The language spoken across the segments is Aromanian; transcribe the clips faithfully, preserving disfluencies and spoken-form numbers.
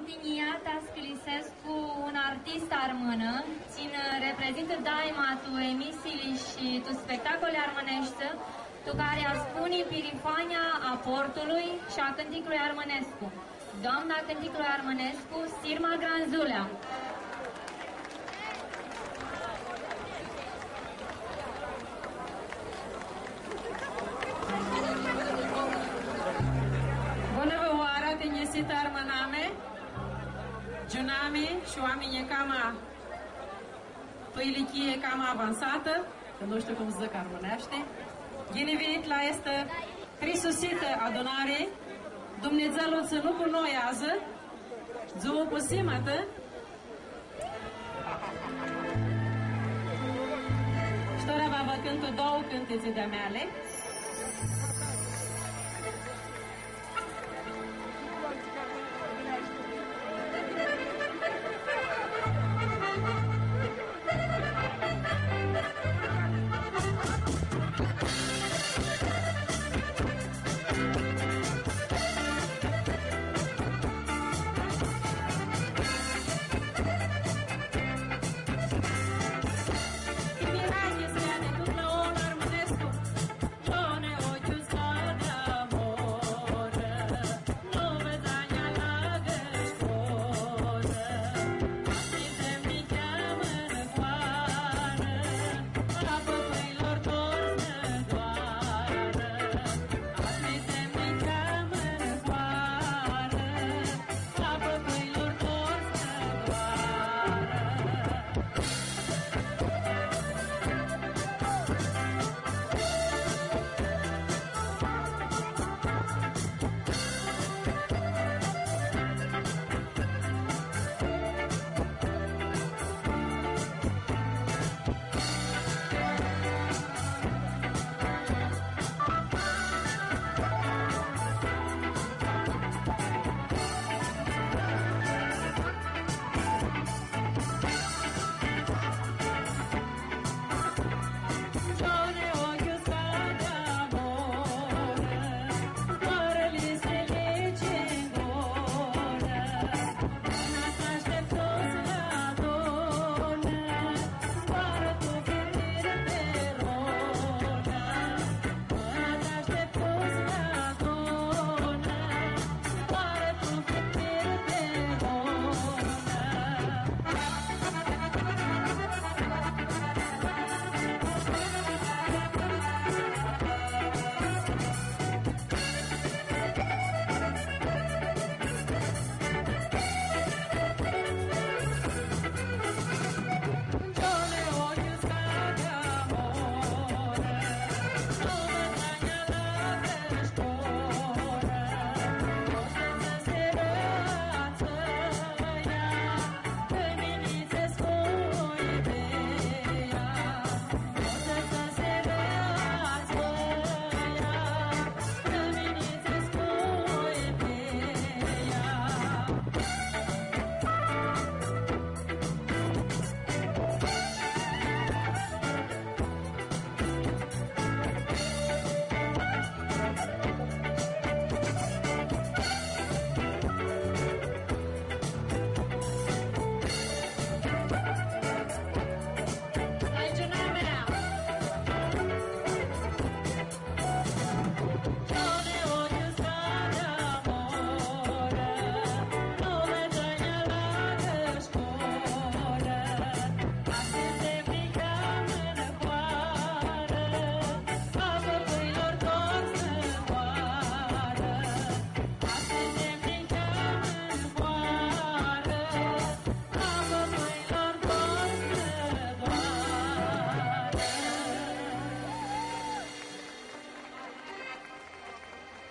Tinjia ta s-cãlisescu unã artistã armãnã, tsi nã reprezintã daima tu emisiili shi tu spectacoli armãneshti, tu cari aspuni pirifania a portului shi a cãnticlui armãnescu. Doamna cãnticlui armãnescu, Sirma Granzulea. Bunã vã oarã, tinjisitã armãnami, giunami shi oaminj cama pi ilichii cama avansatã, cã nu shtiu cum s-dzãc armãneashti. Ghini vinit la aestã trisusitã adunari. Dumnidzãlu tsãnu cu noi adzã, dzuã pusimatã. Shi tora va vã cãntu doauã cãntitsi di-a meali.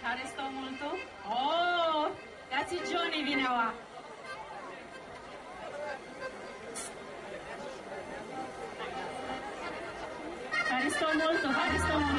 Haristo multu. Oh, ca tsi Johnny vini aua. Haristo multu, haristo multu.